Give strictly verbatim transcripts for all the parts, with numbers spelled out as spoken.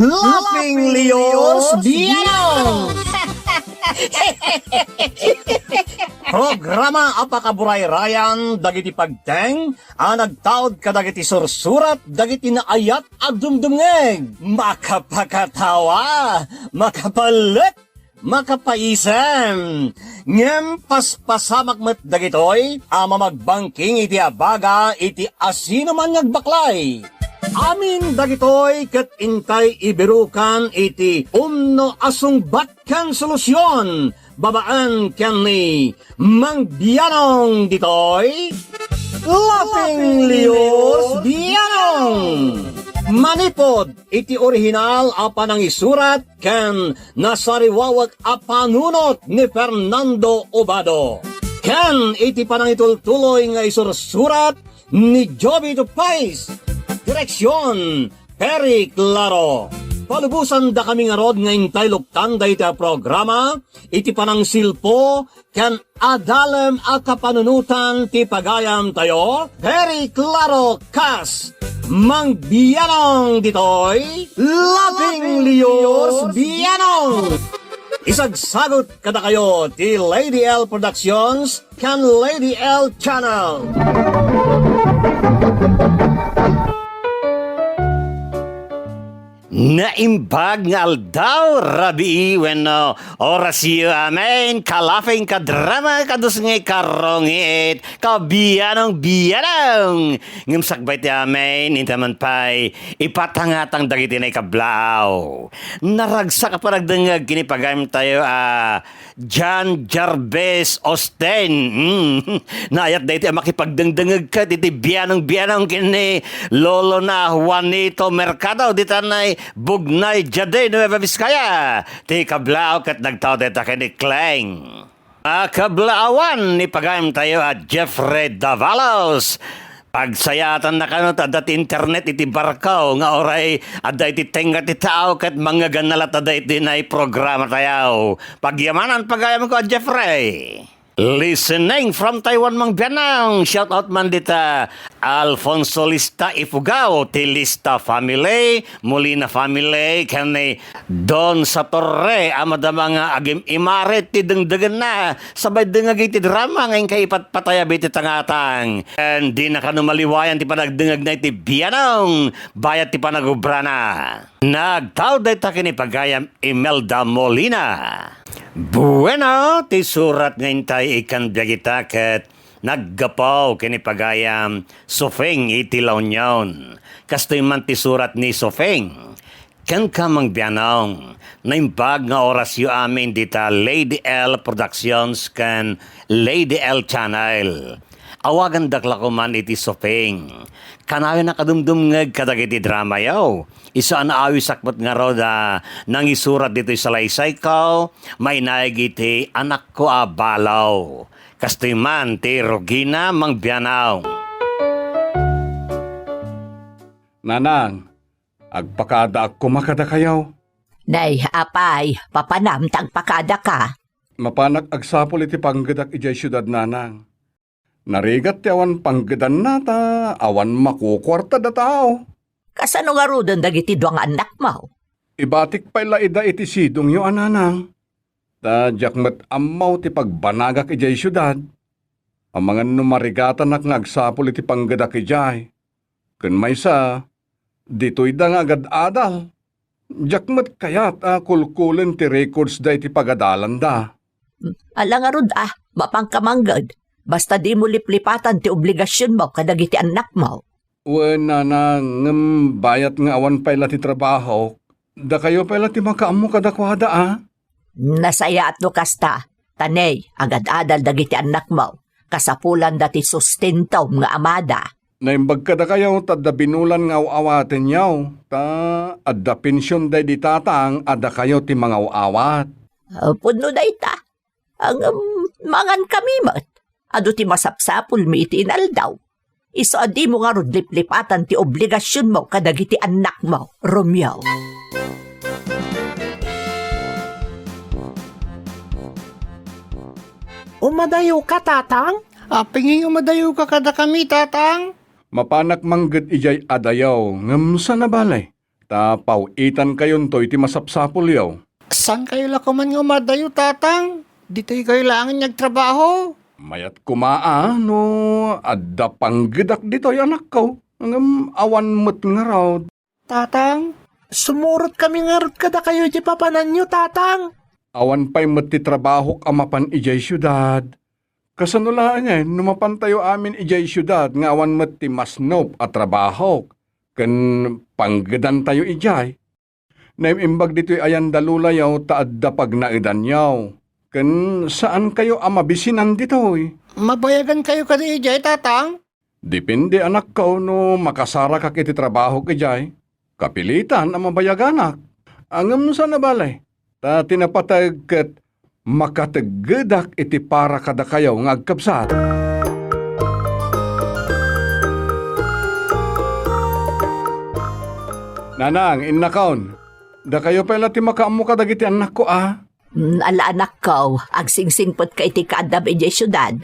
Laughing Leos Bianong! Programa a pakaburayrayan dagiti pagteng a nagtaud kadagiti sursurat dagiti naayat a dumdumngeg. Makapakatawa, makapalek, makapaisem. Ngem paspasamak met dagitoy a mamagbangking iti abaga iti asinoman nga agbaklay. Amin dagitoy ket intay ibirukan iti umno a sungbat ken solusion babaen ken ni Mang Bianong ditoy, Laughing Leos Bianong. Manipod iti orihinal a panangisurat ken nasariwawek a panunot ni Fernando Obado, ken iti panangitultuloy nga isursurat ni Joby Tupais. Direksion, Perry Claro. Palubosan dakami ngarud nga intay luktan dayta a programa iti panangsilpo ken adalem a kapanunotan ti pagayamtayo, Perry Claro kas Mang Bianong ditoy, Laughing Leos Bianong. Isagsagut kadakayo ti Lady L Productions ken Lady L Channel. Naimbag nga aldaw, rabii wenno orasyo, amen, ka-laughing, ka-drama, kadusngeg, karungit, kabianong-bianong. Ngem sakbay ti amen, inta man pay, ipatangatang dagiti naikablaaw. Naragsak a panagdengngeg ken ni pagayamtayo a John Jarvis Austen. Mm. Naayat daytoy a makipagdengdengngeg ket iti bianong-bianong ken ni lolona Juanito Mercado, ditan Bugnay Jade, Nueva Vizcaya. Ti kablaaw ket nagtaud dayta ken ni Kleng. A kablaawan ni pagayamtayo a Jeffrey Davalos. Pagsayaatan na kano ta adda ti internet iti barko nga uray adda iti tengnga ti tao ket mangngegana latta daytoy nay programatayo. Pagyamanan pagayamko a Jeffrey. Listening from Taiwan, Mang Bianong. Shout out man dita Alfonso Lista Ifugao, ti Lista family, Molina family, ken ni Don Satorre a madama nga agim-imarit ti dengdegenna. Sabay dengngeg iti drama nga inkay ipatpatayab iti tangatang. Ken dina kano maliwayan ti panagdengngegna iti bianong bayat ti panagubrana. Nagtaud dayta ken ni pagayam Imelda Molina. Bueno, ti surat nga intay ikkan biag ita ket naggapu ken ni pagayam Sofeng iti La Union. Kastoy man ti surat ni Sofeng. Kenka, Mang Bianong, naimbag nga orasyo amin dita Lady L Productions ken Lady L Channel. Awagandak la koman iti Sofeng. Kanayon a kadumdumngeg kadagiti dramayo. Isu a naawisak met ngarud a nangisurat ditoy salaysayko, mainaig iti anakko a balo. Kastoy man ti rugina, Mang Bianong. Nanang, agpakaadaak koma kadakayo. Nay, apay, papanam ta agpakaadaka. Mapanak agsapul iti panggedak idiay siudad, nanang. Narigat ti awan panggedanna ta awan makukuarta da tao. Kasano ngaruden dagiti dua nga annakmo? Ibatik pay la ida iti sidongyo a nanang. Ta diak met ammo ti pagbanagak idiay siudad. Amangan no marigatanak nga agsapul iti panggedak idiay. Ken maysa, ditoyda nga agad-adal. Diak met kayat a kulkulen ti records da iti pagadalanda. Ala ngarud a, mapanka mangged. Basta dimo liplipatan ti obligasionmo kadagiti annakmo. Wen, nanang, ngem bayat nga awan pay la ti trabahok, dakayo pay la ti makaammo kadakuada a? Nasayaat no kasta, ta nay, agad-adal dagiti annakmo. Kasapulanda ti sustentom nga amada. Naimbag kadakayo ta adda binulan nga aw-awatenyo, ta adda pension daydi tatang a dakayo ti mangaw-awat. Ah, pudno dayta. Ngem, mangankami met. Adu ti masapsapulmi iti inaldaw. Isu a dimo ngarud liplipatan ti obligasionmo kadagiti annakmo, Romeo. Umadayoka, Tatang? Apinging umadayoka kadakami, Tatang? Mapanak mangged idiay adayo, ngem saan a bale. ta paw-itankayonto iti masapsapulyo. Saankayo la koman nga umadayo, Tatang? Ditoykayo laengen nga agtrabaho. Mayat koma a no adda panggedak ditoy, anakko, ngem awan met ngarud. Tatang, sumurotkami ngarud kadakayo idiay papananyo, Tatang. Awan pay met ti trabahok a mapan idiay siudad. Kasano laengen no mapantayo amin idiay siudad nga awan met ti masnop a trabahok ken panggedantayo idiay? Naim-imbag ditoy ayan da lolayo ta adda pagnaedanyo, ken saankayo a mabisinan ditoy. Mabayagankayo kadi idiay, Tatang? Depende, anakko, no makasarakak iti trabahok idiay. Kapilitan a mabayaganak. Ngem saan a bale, ta ti napateg ket makateggedak iti para kadakayo nga agkabsat. Nanang, innakon, dakayo pay la ti makaammo kadagiti annakko a? Mm, ala, anakko, agsingsingpetka iti kaaddam idiay siudad.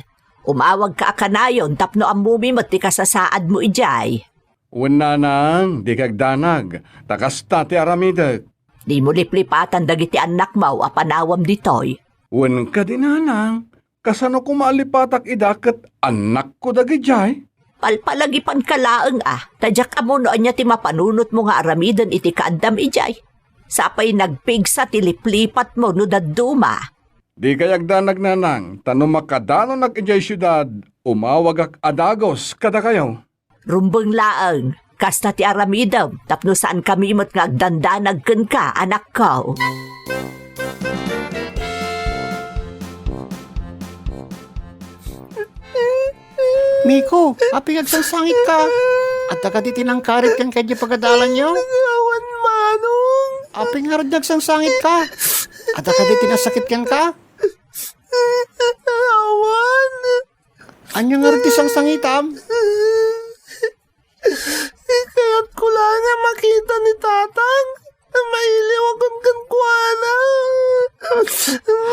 Umawagka a kanayon tapno ammomi met ti kasasaadmo idiay. Wen, nanang, dika agdanag, ta kasta ti aramidek. Dimo liplipatan dagiti annakmo a panawam ditoy. Wen kadi, nanang, kasano koma a lipatak ida ket annakko dagidiay? Palpalagipanka laeng a, ta diak ammo no ania ti mapanunotmo nga aramiden iti kaaddam idiay. Sapay nagpigsa ti liplipatmo no dadduma. Dikay agdanag, nanang, ta no makadanonak idiay siudad, umawagak a dagus kadakayo. Rumbeng laeng, kasta ti aramidem tapno saankami met nga agdandanag kenka, anakko. Miko, apay nga agsangsangitka? Adda kadi ti nangkarit kenka idiay pagadalanyo? Awan, Manong. Apay ngarud nga agsangsangitka? Adda kadi ti nasakit kenka? Awan. Ania ngarud ti sangsangitam? Kayatko laeng a makita ni Tatang. Mailiwakon kenkuana.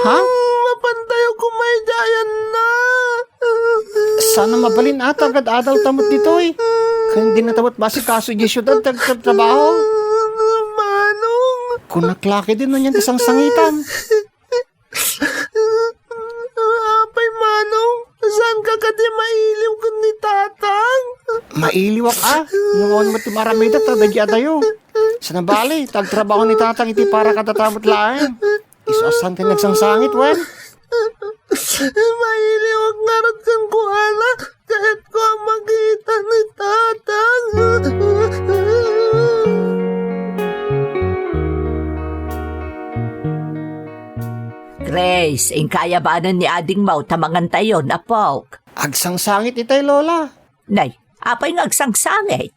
Ha? Mapantayo koma idiay ayanna. Saan a mabalin a ta agad-adalta met ditoy. Ken dinata met maasikaso idiay siudad ti agtratrabaho. Manong. Kunak la ketdin no ania ti sangsangitam. Apay, Manong, saanka kadi mailiw ken ni Tatang? Mailiwak a, ngem awan met ti maaramidak ta dagiti adayo. Saan a bale, ta agtrabaho ni Tatang iti para kadata met laeng. Isu a saanka nga agsangsangit, wen? Mailiwak ngarud kenkuana. Kayatko a makita ni Tatang. Grace, inka aya banen ni adingmo ta mangantayon, apok? Agsangsangit itay, Lola. Nay, apay nga agsangsangit?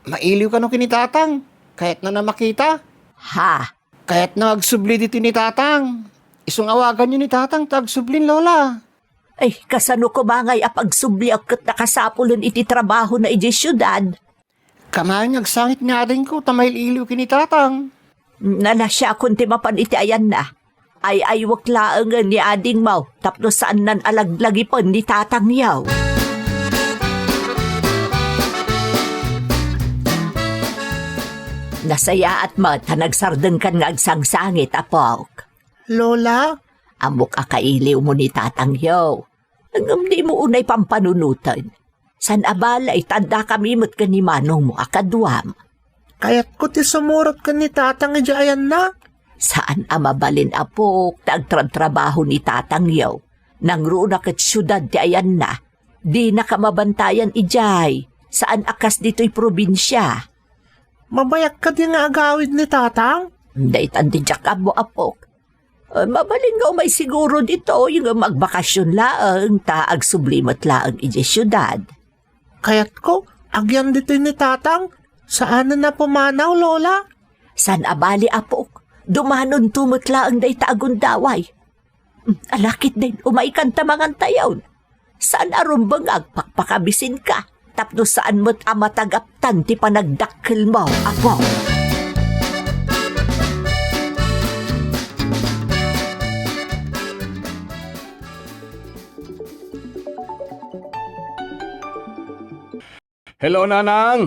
Mailiw kano ken ni Tatang. Kayatna a makita. Ha? Kayatna nga agsubli ditoy ni Tatang. Isu nga awaganyo ni Tatang ta agsublin, Lola. Ay, kasano koma ngay a pagsubliak ket nakasapulen iti trabahona idiay siudad? Kanayon nga agsangit ni adingko ta mail-iliw ken ni Tatang. Nalasiakon ti mapan iti ayanna. Ay-aywek laengen ni adingmo tapno saannan a laglagipen ni Tatangyo. Nasayaat met ta nagsardengkan nga agsangsangit, apok. Lola? Ammok a kailiwmo ni Tatangyo. Ngem dimo unay pampanunoten. Saan a bale, ta addakami met ken ni manongmo a kaduam. Kayatko ti sumurot ken ni Tatang idiay ayanna. Saan a mabalin, apok, ta agtrabtrabaho ni Tatangyo. Nangruna ket siudad ti ayanna. Dinaka mabantayan idiay. Saan a kas ditoy probinsia. Mabayak kadi nga agawid ni Tatang? Daytan ti diak ammo, apok. Eh, mabalin nga umay siguro ditoy ngem agbakasyon laeng ta agsubli met laeng idiay siudad. Kayatko, agyan ditoy ni Tatang. Saanen a pumanaw, Lola. Saan a bale, apok. Dumanonto met laeng dayta a gundaway. Hmm, ala ketdin, umaykan ta mangantayon. Saan a rumbeng nga agpakpakabisinka, tapno saan met a matagaptan ti panagdakkelmo, apo. Hello, Nanang!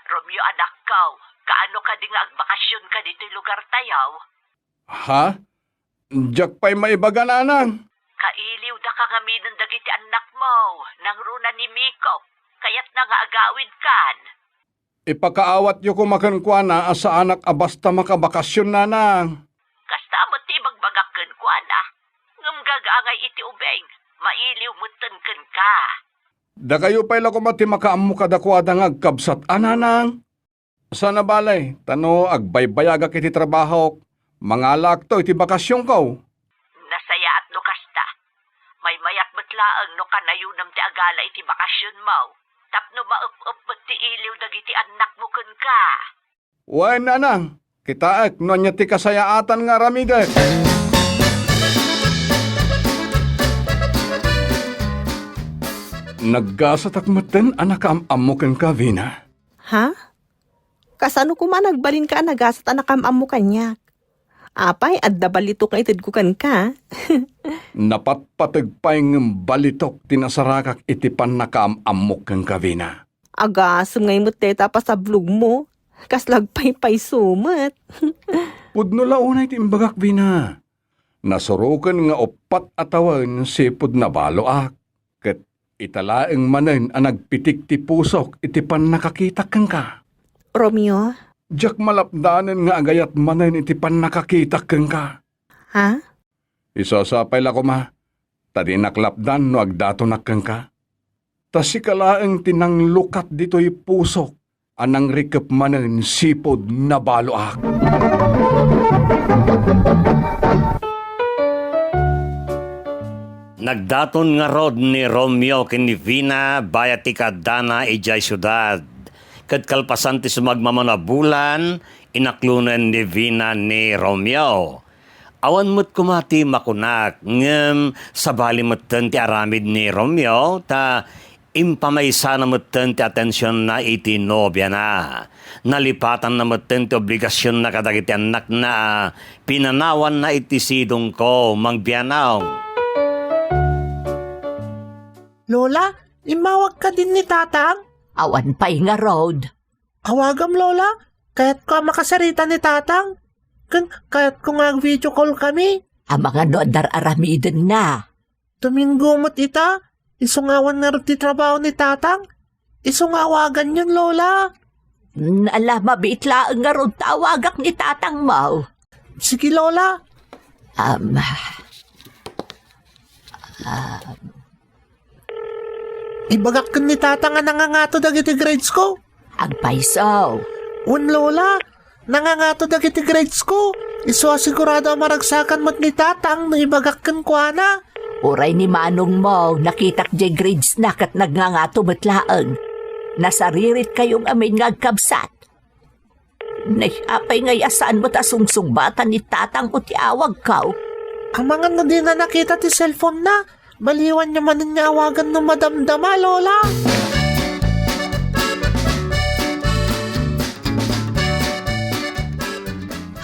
Romeo, anakko, kaano kadi nga agbakasionka ditoy lugartayo. Ha? Diak pay maibaga, nanang. Kailiwdaka ngaminen dagiti annakmo, nangruna ni Miko. Kayatna nga agawidkan. Ipakaawatyo koma kenkuana a saanak a basta makabakasion, nanang. Kasta met ti ibagbagak kenkuana. Ngem gagaangay iti ubing, mailiw metten kenka. Dakayo pay la koma ti makaammo kadakuada nga agkabsat a, nanang. Saan a bale, ta no agbaybayagak iti trabahok, mangalaakto iti bakasionko. Nasayaat no kasta. Maymayat met laeng no kanayonem ti agala iti bakasionmo, tapno maep-ep met ti iliw dagiti annakmo kenka. Wen, nanang, kitaek no ania ti kasayaatan nga aramidek. Naggasatak metten a nakaam-ammo kenka, Vina. Ha? Kasano koma nagbalinka a nagasat a nakaam-ammo kaniak? Apay, adda balitok nga itedko kenka? Napatpateg pay ngem balitok ti nasarakak iti pannakaam-ammok kenka, Vina. Agasem ngay met dayta a pasablogmo. Kasla agpaypayso met. Pudno la unay ti imbagak, Vina. Nasuroken nga uppat a tawen sipud nabaloak. Ket ita laeng manen a nagpitik ti pusok iti pannakakitak kenka. Romeo? Diak malapdanen nga agayat manen iti pannakakitak kenka. Ha? Isu-isu pay la koma, ta dinak lapdan no agdatonak kenka. Ta sika laeng ti nanglukat ditoy pusok a nangrikep manen sipud nabaloak. Nagdaton ngarud ni Romeo ken ni Vina bayat ti kaaddana idiay siudad. Ket kalpasan ti sumagmamano a bulan, inaklonen ni Vina ni Romeo. Awan met koma ti makunak, ngem sabali metten ti aramid ni Romeo, ta impamaysana metten ti atensionna iti nobiana. Nalipatanna metten ti obligasionna kadagiti annakna a pinanawanna iti sidongko, Mang Bianong. Lola, immawag kadin ni Tatang? Awan pay ngarud. Awagam, Lola. Kayatko a makasarita ni Tatang. Ken kayatko nga ag-video call kami. Amangan no adda ar-aramidenna. Domingo met ita, isu nga awan ngarud ti trabaho ni Tatang. Isu nga awaganyon, Lola. Mm, ala, mabiit laeng ngarud ta awagak ni Tatangmo. Sige, Lola. Um, um, Ibagak ken ni Tatang a nangangato dagiti grades ko. Agpayso. Wen, Lola, nangangato dagiti grades ko. Isu a sigurado a maragsakan met ni Tatang no ibagak kenkuana. Uray ni manongmo, nakitak diay grades na ket nagngangato met laeng. Nasariritkayo ngamin nga agkabsat. Nay, apay ngay a saan met a sungsungbatan ni Tatangmo ti awagko? Amangan no dina nakita ti cellphone-na. Baliwanyo manen nga awagan no madamdama, Lola.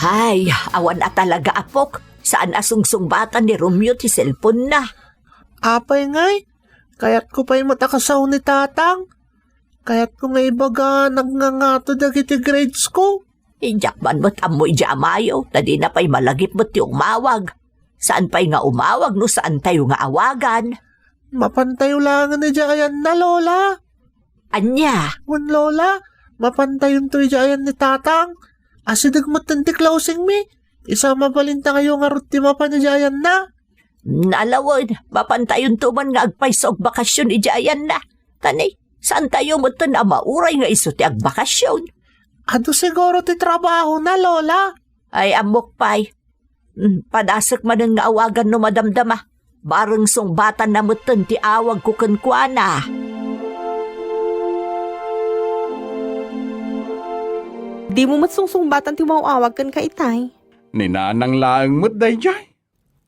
Hay, awan a talaga, apok. Saan a sungsungbatan ni Romeo ti cellphone-na. Apay ngay, kayatko pay met a kasao ni Tatang. Kayatko nga ibaga, nagngangato dagiti grades ko. Diak man met ammo idiay amayo, ta dina pay malagip met ti umawag. Saan pay nga umawag no saantayo nga awagan? Mapantayo laengen idiay ayanna, Lola. Ania? Wen, Lola, mapantayonto idiay ayan ni Tatang. Asideg metten ti closing mi. Isu a mabalinta ngayo ngarud ti mapan idiay ayanna. Nalawen, mapantayonto man nga agpayso agbakasyon idiay ayanna. Tani, saantayo metten a mauray nga isu ti agbakasyon. Adu siguro ti trabahona, Lola. Ay, ammok pay. Mm, padasek manen nga awagan no madamdama. Bareng sungbatanna metten ti awagko kenkuana. Dimo met sungsungbatan ti umaw-awag kenka itay? Ni Nanang laeng met daydiay.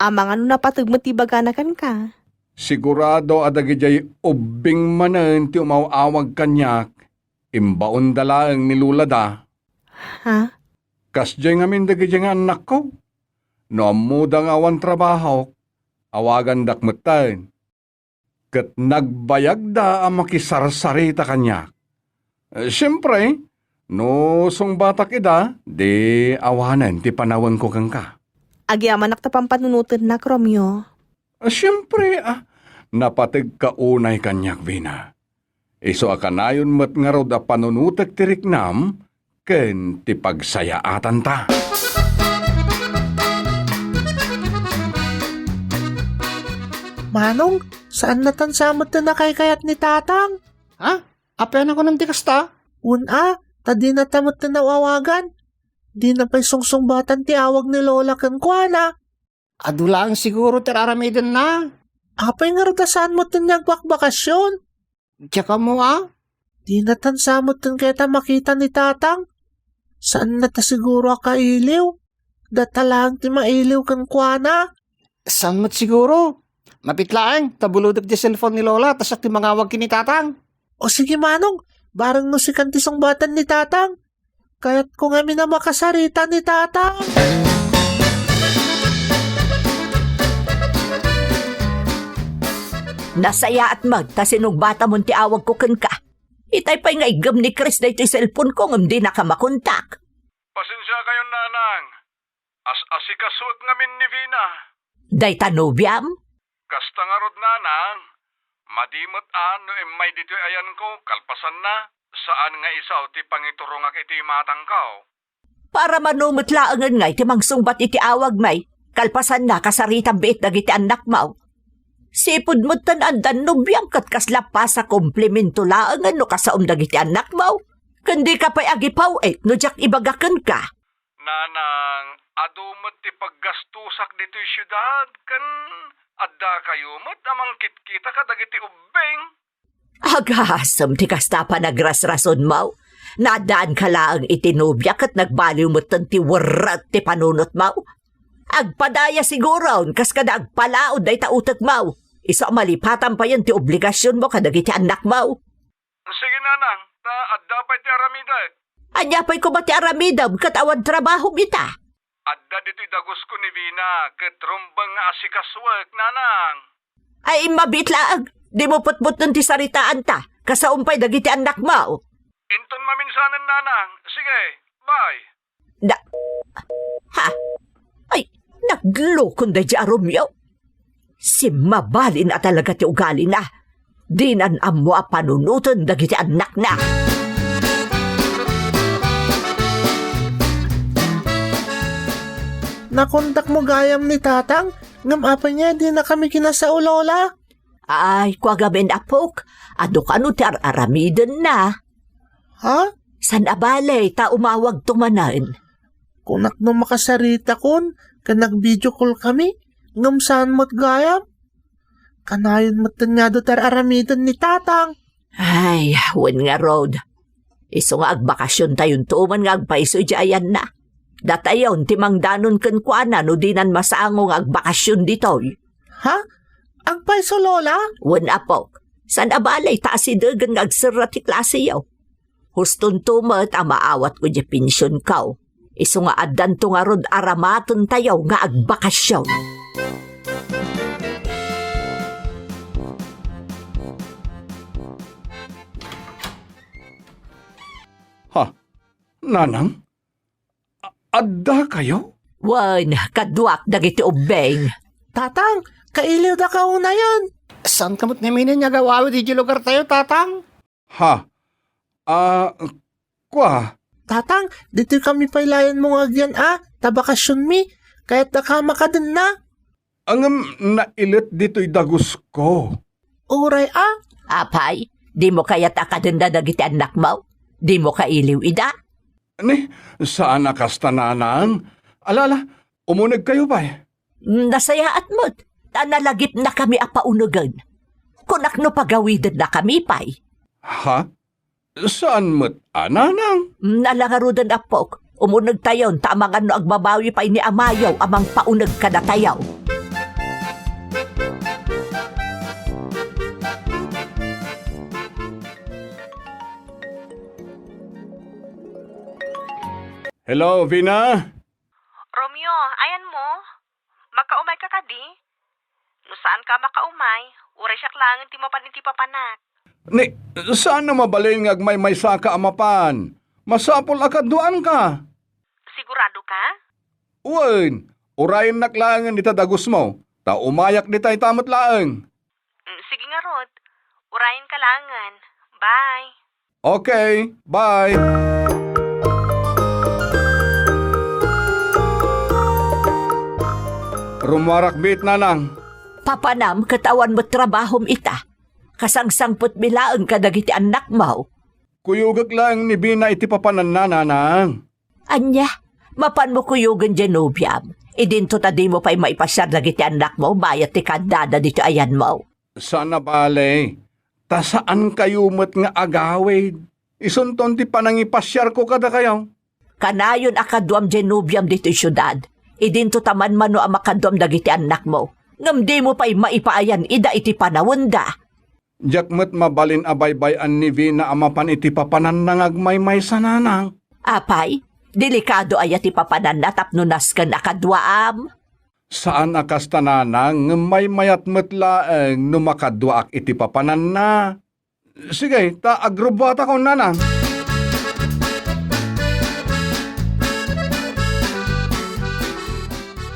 Amangan no napateg met ti ibagana kenka. Sigurado a dagidiay ubbing manen ti umaw-awag kaniak, imbaonda laeng ni lolada. Ha? Kasdiay ngamin dagidiay nga annakko. No ammoda nga awan trabahok, awagandak metten. Ket nagbayagda a makisarsarita kaniak. Eh, siempre, No sungbatak ida, di awanen ti panawengko kenka. Agyamanak ta pampanunotennak, Romeo. Ah, siempre, ah, napateg ka unay kaniak, Vina. Isu a kanayon met ngarud a panunotek ti riknam ken ti pagsayaatanta. Manong, saan natan sa met ti nakaykayat ni Tatang? Ha? Apay a nakunem ti kasta? Wen a, ta dina ta met ti nawawagan. Dina pay sungsungbatan ti awag ni Lola kenkuana. Adu laeng siguro ti ar-aramidenna. Apay ngarud a saan met ti agbakbakasyon? Diak ammo a. Dina tan sa met ti kayat a makita ni Tatang. Saanna ta siguro a kailiw. Data laeng ti mailiw kenkuana. Saan met siguro? Mapit laeng, ta bulodek ti cellphone ni Lola, ta siak ti mangawag ken ni Tatang. O sige, Manong, bareng no sikan ti sungbatan ni Tatang. Kayatko ngamin a makasarita ni Tatang. Nasayaat met ta sinungbatamon ti awagko kenka. Itay pay nga iggem ni Chris daytoy cellphone ko ngem dinaka makontak. Pasensiakayon, Nanang. As-asikasuek ngamin ni Vina. Dayta nobiam? Kasta ngarud, Nanang. Madi met a no immay ditoy ayanko, kalpasanna, saan nga isao ti pangiturongak iti imatangko. Para mano met laengen ngay ti mangsungbat iti awagmi, kalpasanna, kasaritam biit dagiti annakmo. Sipud met ta addan nobiam ket kasla pasakomplemento laengen no kasaom dagiti annakmo. Ken dika pay agipaw-it no diak ibaga kenka. Nanang, adu met ti paggastosak ditoy siudad, ken addakayo met a mangkitkita kadagiti ubbing. Agasem ti kasta a panagrasrasonmo. Naaddaanka laeng iti nobia ket nagbaliw metten ti werret ti panunotmo. Agpadaya siguron kas kada agpalaod dayta utekmo. Isu a malipatan payen ti obligasionmo kadagiti annakmo. Sige, Nanang, ta adda pay ti aramidek. Ania pay koma ti aramidem ket awan trabahom ita? Adda ditoy dagusko ni Vina ket rumbeng nga asikasuek, Nanang. Ay, mabiit laeng. Dimo putputnon ti saritaanta. Kasaom pay dagiti annakmo. Inton maminsanen, Nanang. Sige, bye. Da, ha? Ay, naglukon daydi a Romeo. Simmabalin a talaga ti ugalina. Dinan ammo a panunoten dagiti annakna. Nakontakmo gayam ni Tatang, ngem apay nga dinakami kinasao, Lola? Ay, kua gamin, apok, adu kano ti ar-aramidenna. Ha? Saan a bale, ta umawagto manen. Kunak no makasaritakon, ken nag-video call kami, ngem saan met gayam. Kanayon met ti ar-aramiden ni Tatang. Ay, wen ngarud. Isu nga agbakasiontayon to man nga agpayso idiay ayanna. Datayon ti mangdanon kenkuana no dinan masango nga agbakasion ditoy. Ha? Agpayso, Lola? Wen, apok. Saan a bale, ta asidegen nga agserra ti klaseyo. Hustonto met a maawatko diay pensionko. Isu nga addanto ngarud aramatentayo nga agbakasion. Ha? Nanang? A-, addakayo? Wen, kaduak dagiti ubbing. Tatang, kailiwdaka unayen. Saanka met ngamin nga agawawid idiay lugartayo, Tatang? Ha? Ah, kua? Tatang, ditoy kami pay laenmo nga agyan a, ta bakasionmi. Kayatdaka a makadenna. Ngem nailet ditoy dagusko. Uray a? Apay, dimo kayat a kadenna dagiti annakmo? Dimo kailiw ida? Ni, saan a kasta, Nanang. Ala, ala, umunegkayo pay. Nasayaat met, ta nalagipnakami a paunegen. Kunak no pagawidennakami pay. Ha? Saan met a, Nanang? Ala ngaruden, apok. Umunegtayon ta amangan no agbabawi pay ni amayo a mangpauneg kadatayo. Hello, Vina? Romeo, ayanmo? Makaumayka kadi? No saanka a makaumay, uray siak laengen ti mapan iti papanak. Ni, saan a mabalin nga agmaymaysaka a mapan? Masapul a kaduaanka. Sigurado ka? Wen, urayennak laengen dita dagusmo, ta umayak dita ita met laeng. Mm, sige ngarud. Urayenka laengen. Bye. Okay, bye. Rummuarak biit, Nanang. Papanam ket awan met trabahom ita. Kasangsangpetmi laeng kadagiti annakmo. Kuyogek laeng ni Vina iti papananna, Nanang. Ania, mapanmo kuyogen diay nobiam. Idinto ta dimo pay maipasiar dagiti annakmo bayat ti kaadada ditoy ayanmo. Saan a bale, ta saankayo met nga agawid. Isunton ti panangipasiarko kadakayo. Kanayon a kaduam diay nobiam ditoy siudad. Idinto ta manmano a makaduam dagiti annakmo. Ngem dimo pay maipaayan ida iti panawenda. Diak met mabalin a baybay-an ni Vina a mapan iti papananna nga agmaymaysa, Nanang. Apay, delikado aya ti papananna tapno nasken a kaduaam? Saan a kasta, Nanang, ngem maymayat met laeng no makaduaak iti papananna. Sige, ta agrubbuatakon, Nanang.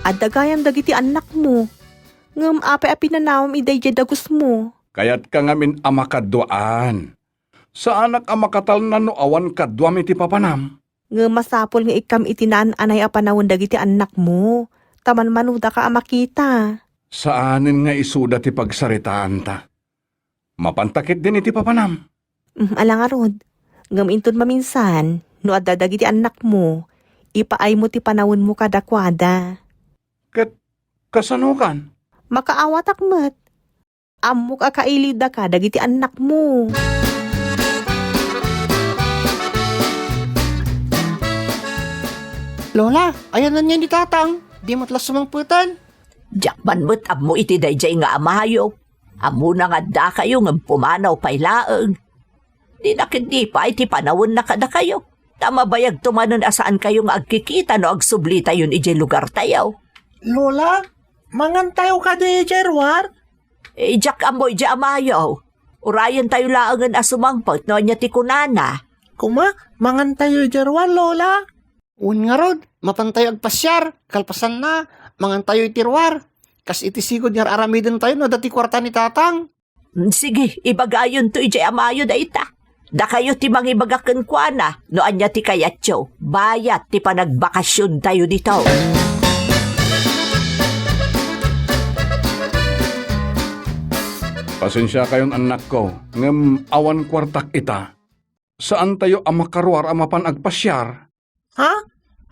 Adda gayam dagiti annakmo. Ngem apay a pinanawam ida idiay dagusmo? Kayatka ngamin a makaduaan. Saanak a makatalna no awan kaduam iti papanam. Ngem masapul nga ikkam iti naan-anay a panawen dagiti annakmo, ta manmanodaka a makita. Saanen nga isuda ti pagsaritaanta. Mapanta ketdin iti papanam. Mm, ala ngarud. Ngem inton maminsan, no adda dagiti annakmo, ipaaymo ti panawenmo kadakuada. Ket kasanokan? Makaawatak met. Ammok a kailiwdaka dagiti annakmo. Lola, ayanna ni Tatang? Di met la sumangpeten? Diak man met ammo iti daydiay nga amayo. Ammona nga addakayo ngem pumanaw pay laeng. Dina ketdi ipaay ti panawenna kadakayo, ta mabayagto manen a saankayo nga agkikita no agsublitayon idiay lugartayo. Lola, mangantayo kadi idiay ruar? Eh, diak ammo idiay amayo. Urayentayo laengen a sumangpet no ania ti kunana. Kuma, mangantayo idiay ruar, Lola? Wen ngarud, mapantayo agpasiar, kalpasanna, mangantayo iti ruar. Kas iti sigud nga ar-aramidentayo no adda ti kuarta ni Tatang. Mm, sige, ibagayonto idiay amayo dayta. Dakayo ti mangibaga kenkuana no ania ti kayatyo, bayat ti panagbakasiontayo dito. Pasensiakayon, annakko, ngem awan kuartak ita. Saantayo a makaruar a mapan agpasiar. Ha?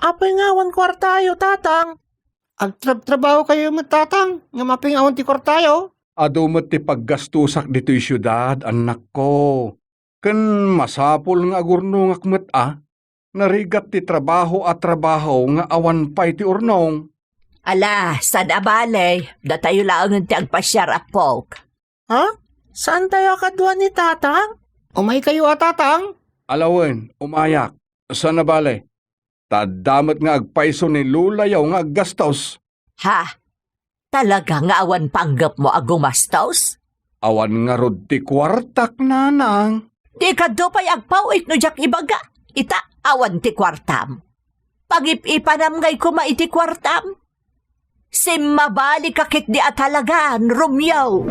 Apay nga awan kuartayo, Tatang? Agtrabtrabahokayo met, Tatang, ngem apay nga awan ti kuartayo? Adu met ti paggastosak ditoy siudad, annakko. Ken masapul nga agurnongak met a, narigat ti trabaho a trabaho nga awan pay ti urnong. Ala, saan a bale, datayo laengen ti agpasiar, appok. Ha? Saantayo a kadua ni Tatang? Umaykayo a, Tatang? Ala wen, umayak. Saan a bale? Ta adda met nga agpayso ni lolayo nga aggastos. Ha? Talaga nga awan panggepmo a gumastos? Awan ngarud ti kuartak, Nanang. Dika adu pay agpaw-ik no diak ibaga. Ita, awan ti kuartam. Pangip-ipanam ngay koma iti kuartam. Simmabali ka ketdi a talagan, Romeo.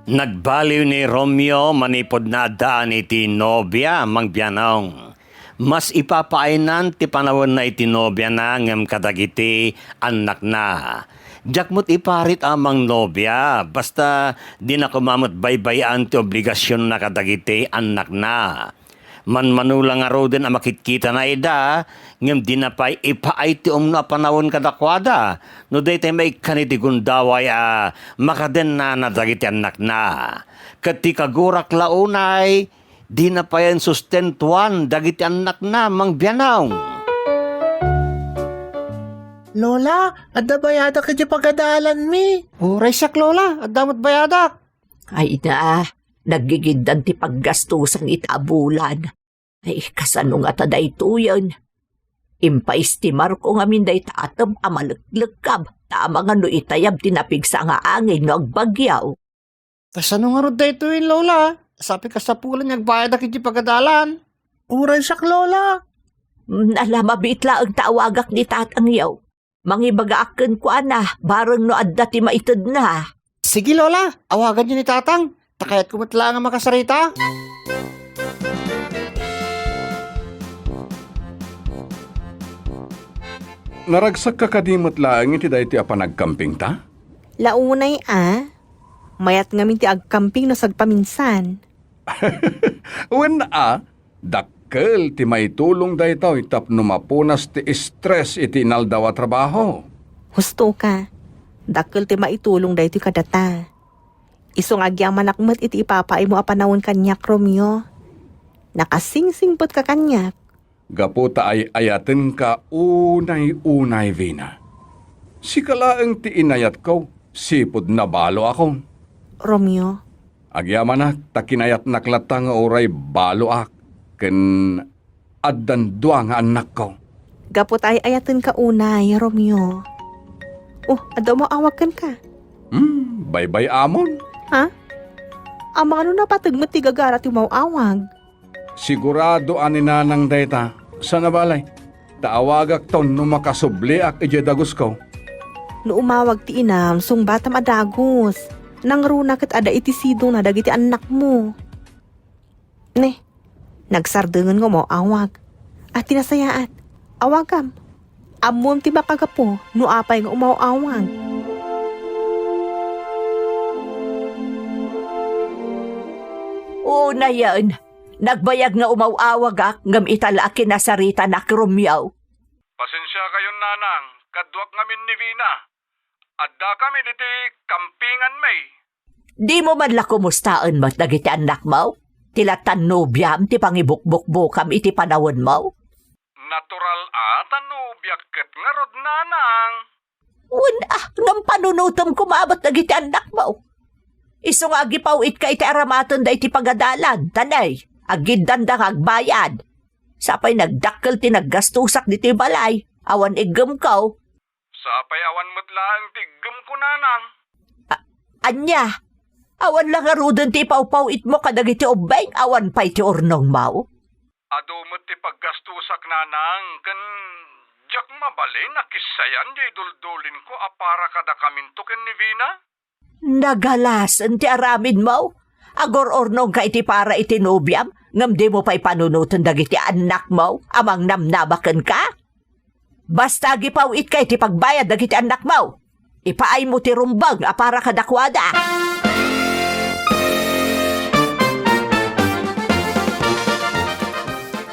Nagbaliw ni Romeo manipud naaddaan iti nobia, Mang Bianong. Mas ipapaaynan ti panawenna iti nobiana ngem kadagiti annakna. Diak met iparit a mangnobia, basta dina koma met baybay-an ti obligasionna kadagiti annakna. Manmano la ngaruden a makitkitana ida, ngem dina pay ipaay ti umno a panawen kadakuada, no daytay maikkan iti gundaway a makadennana dagiti annakna. Ket ti kagurak la unay, dina payen sustentuan dagiti annakna, Mang Bianong. Lola, adda bayadak iti pagadalanmi? Uray siak, Lola, adda met bayadak. Ay na, nagigiddan ti paggastusan ita a bulan. Ay, kasano ngata daytoyen? Impaestimarko ngamin dayta atep a maleklekkab, ta amangan no itayab ti napigsa nga angin no agbagyo. Kasano ngarud daytoy, Lola? Sapay kasapulan nga agbayadak iti pagadalan. Uray siak, Lola. Mm, ala, mabiit laeng ta awagak ni tatangyo. Mangibagaak kenkuana, bareng no adda ti maitedna. Sige, Lola, awaganyo ni Tatang. Ta kayatko met laeng a makasarita. Naragsakka kadi met laeng iti daytoy a panagkampingta? Launay a. Mayat ngamin ti agkamping no sagpaminsan. Wen a, dakkel ti maitulong daytoy tapno mapunas ti stress iti inaldaw a trabaho. Husto ka. Dakkel ti maitulong daytoy kadata. Isu nga agyamanak met iti ipapaaymo a panawen kaniak, Romeo. Nakasingsingpetka kaniak. Gapu ta ay-ayatenka unay-unay, Vina. Sika laeng ti inayatko, sipud nabaloakon. Romeo. Agyamanak ta kinayatnak latta nga uray baloak ken addan dua nga annakko. Gapu ta ay-ayatenka unay, Romeo. Oh, adda umaw-awag kenka. Hmm, baybay-amon. Ha? Amangan no napateg met ti gagara ti umaw-awag. Sigurado a ni Nanang dayta. Saan a balay, ta awagakton no makasubliak idiay dagusko. No umawag ti inam, sungbatam a dagus. Nangruna ket adda iti sidongna dagiti annakmo. Ne, nagsardengen nga umaw-awag. A, ti nasayaat, awagam. Ammom ti makagapu no apay nga umaw-awag. Unayen, nagbayag nga umaw-awagak ngem ita la a kinasaritanak, Romeo. Pasensiakayon, Nanang, kaduak ngamin ni Vina. Addakami ditoy kampingan, May. Dimo man la kumustaen met dagiti annakmo? Ti lattan nobiam ti pangibukbukbukam iti panawenmo? Natural a ta nobiak ket ngarud, Nanang. Wen a, ngem panunotem koma met dagiti annakmo. Isu nga agipaw-itka iti aramatenda iti pagadalan, ta ne, agiddanda nga agbayad. Sapay nagdakkel ti naggastosak ditoy balay, awan iggemko. Sapay awan met laeng ti iggemko, Nanang. A-, ania? Awan la ngaruden ti ipawpaw-itmo kadagiti ubbing, awan pay ti urnongmo? Adu met ti paggastosak, Nanang, ken diak mabalin a kissayan diay duldulinko a para kadakaminto ken ni Vina. Nagalasen ti aramidmo? Agur-urnongka iti para iti nobiam, ngem dimo pay panunoten dagiti annakmo a mangnamnama kenka? Basta agipaw-itka iti pagbayad dagiti annakmo. Ipaaymo ti rumbeng a para kadakuada.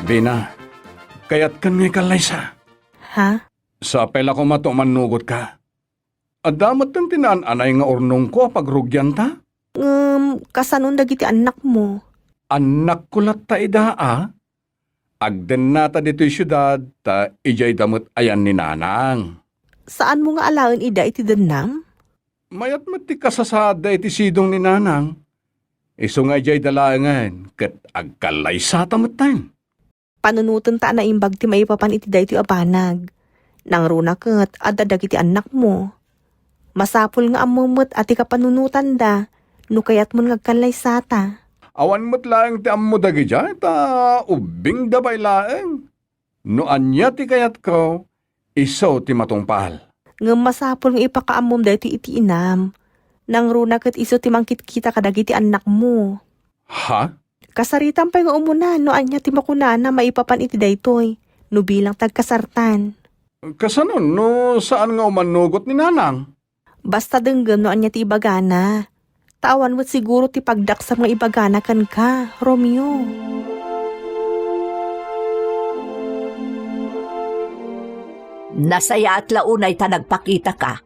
Vina, kayatkan nga ikallaysa. Ha? Sapay la koma ta umannugotka. Adda metten ti naan-anay nga urnongko a pagrugianta? Ngem, kasanon dagiti annakmo? Annakko latta ida a. Agdennata ditoy siudad ta idiayda met ayan ni Nanang. Saanmo nga alaen ida iti dennam? Mayat met ti kasasaadda iti sidong ni Nanang. Isu nga idiayda laengen ket agkallaysata metten. Panunotenta a naimbag ti maipapan iti daytoy a banag. Nangruna ket adda dagiti annakmo. Masapul nga ammom met a ti kapanunotanda no kayatmon nga agkallaysata. Awan met laeng ti ammo dagidiay ta ubbingda pay laeng. No ania ti kayatko, isu ti matungpal. Ngem masapul nga ipakaammom daytoy iti inam. Nangruna ket isu ti mangkitkita kadagiti annakmo. Ha? Kasaritam pay nga umuna no ania ti makunana maipapan iti daytoy, no bilang ti agkasartan. Kasano no saan nga umannugot ni Nanang? Basta denggem no ania ti ibagana. Ta awan met siguro ti pagdaksam nga ibagana kenka, Romeo. Nasayaat la unay ta nagpakitaka.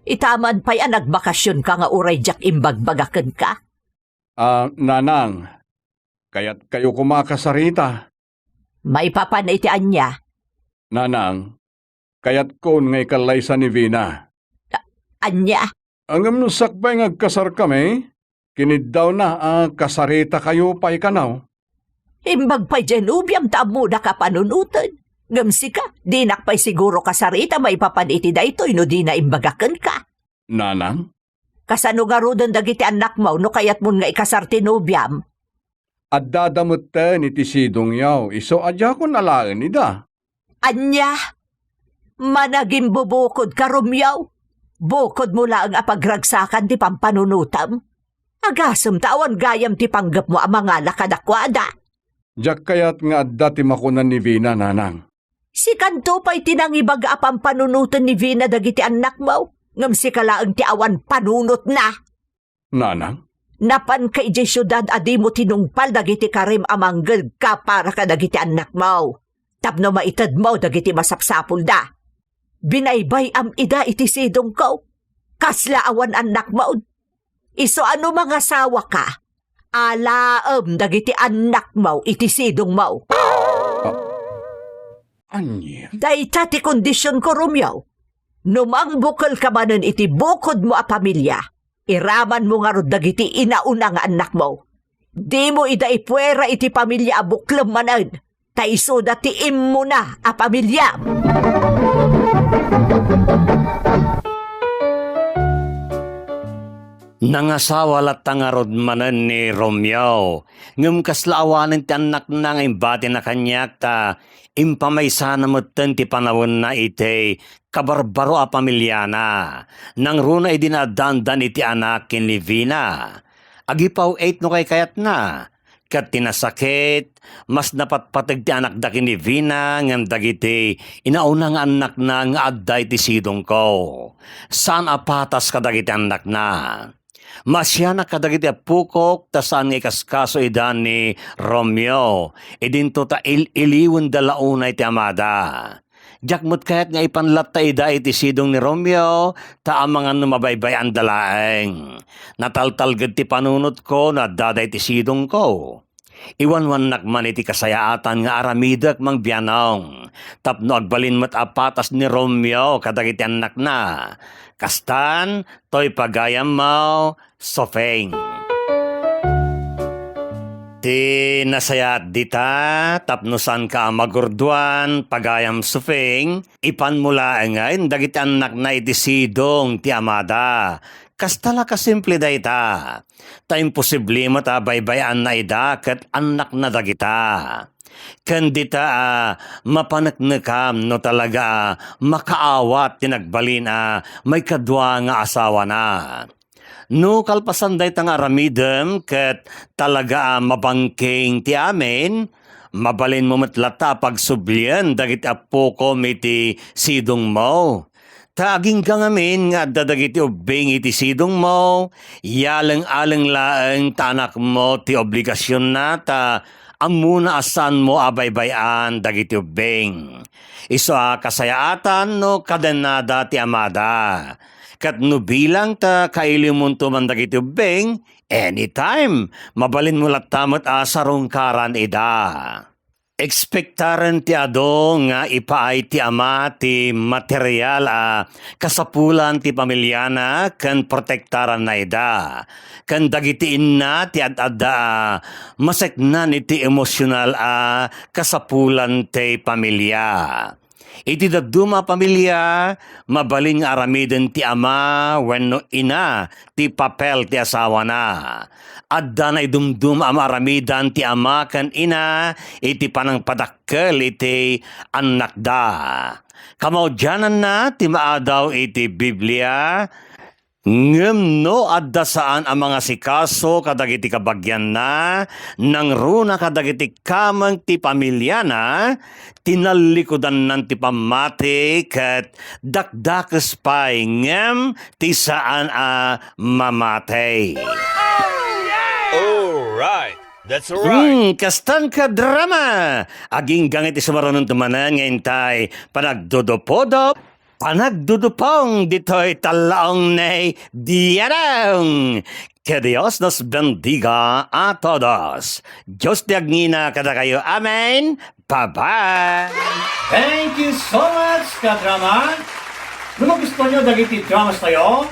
Ita man pay a nagbakasionka nga uray diak imbagbaga kenka. Ah, Nanang, kayatkayo koma a kasarita. Maipapan iti ania? Nanang, kayatkon nga ikallaysa ni Vina. A-, ania? Ngem sakbay nga agkasarkami, kiniddawna a kasaritakayo pay kano. Imbag pay diay nobiam ta ammodaka a panunoten. Ngem sika, dinak pay siguro kasarita maipapan iti daytoy no dina imbaga kenka. Nanang, Kasano ngaruden dagiti annakmo no kayatmon nga ikasar ti nobiam? Addada metten iti sidongyo, isu a diakon alaen ida. Ania? Managimbubukodka, Romeo? Bukodmo laeng a pagragsakan ti pampanunotam? Agasem ta awan gayam ti panggepmo a mangala kadakuada. Diak kayat nga adda ti makunan ni Vina, nanang. Sikanto pay ti nangibaga a pampanunoten ni Vina dagiti annakmo, ngem sika laeng ti awan panunotna. Nanang? Napanka idiay siudad a dimo tinungpal dagiti karim a manggedka para kadagiti annakmo, tapno maitedmo dagiti masapsapulda. Binaybay-am ida iti sidongko. Kasla awan annakmo. Isu a no mangasawaka, alaem dagiti annakmo iti sidongmo. Ah, ania? Dayta ti kondisionko, Romeo. No mangbukelka manen iti bukodmo a pamilia, iramanmo ngarud dagiti inauna nga annakmo. Dimo ida ipuera iti pamilia a buklem manen, ta isuda ti immuna a pamilia. Nangasawa latta ngarud manen ni Romeo, ngem kasla awanen ti annakna nga imbatina kaniak ta impamaysana metten ti panawenna iti kabarbaro a pamiliana. Nangruna idi naaddaandan iti anak ken ni Vina. Agipaw-it no kaykayatna. Ket ti nasakit, mas napatpateg ti anakda ken ni Vina ngem dagiti inauna nga annakna nga adda iti sidongko. Saan a patas kadagiti annakna. Maasianak kadagiti appokok ta saan nga ikaskaso ida ni Romeo. Idinto ta il-iliwenda la unay ti amada. Diak met kayat nga ipan latta ida iti sidong ni Romeo, ta amangan no mabaybay-anda laeng. Nataltalged ti panunotko no adda dayta iti sidongko. Iwanwannak man iti kasayaatan nga aramidek mangbianong, tapno agbalin met a patas ni Romeo kadagiti annakna. Kastan, toy pagayammo, Sofeng. Ti nasayaat dita, tapno saanka a magurduan, pagayam Sofeng, ipanmo laengen dagiti annakna iti sidong ti amada. Kasta la kasimple dayta. Ta imposible met a baybay-anna ida ket annakna dagita. Ken dita a mapaneknekam no talaga a makaawat ti nagbalin a maikadua nga asawana. No kalpasan dayta nga aramidem ket talaga a mabangking ti amin, mabalinmo met latta a pagsublien dagiti appokom iti sidongmo. Ta agingga ngamin nga adda dagiti ubbing iti sidongmo, yaleng-aleng laeng ta anakmo ti obligasionna ta ammona a saanmo a baybay-an dagiti ubbing. Isu a kasayaatan no kadennada ti amada. Ket no bilang ta kailiwmonto man dagiti ubbing, anytime, mabalinmo latta met a sarungkaran ida. Ekspektaren ti adu nga ipaay ti ama ti material a kasapulan ti pamiliana ken protektaranna ida, ken dagiti inna ti ad-adda a maseknan iti emosyonal a kasapulan ti pamilia. Iti dadduma a pamilia, mabalin nga aramiden ti ama wenno ina ti papel ti asawana. Adda naidumduma a maaramidan ti ama ken ina iti panangpadakkel iti annakda. Kamaudiananna ti maadaw iti Biblia, ngem no adda saan a mangasikaso kadagiti kabagianna, nangruna kadagiti kameng ti pamiliana, tinallikudannan ti pammati ket dakdakes pay ngem ti saan a mamati. Alright! That's right! Hmm, kastan ka drama! Agingga nga iti sumarunon tumanan nga intay panagdudupudop, panagdudupong ditoy tallaong ni Dianong. Que Dios nos bendiga a todos. Dios ti agngina kadakayo. Amen. Bye-bye! Thank you so much, kadrama! No magustuhan nyo dagiti dramas tayo,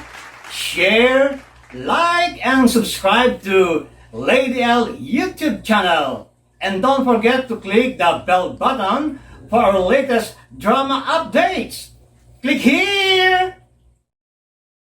share, like, and subscribe to Lady L YouTube channel. And don't forget to click the bell button for our latest drama updates. Click here!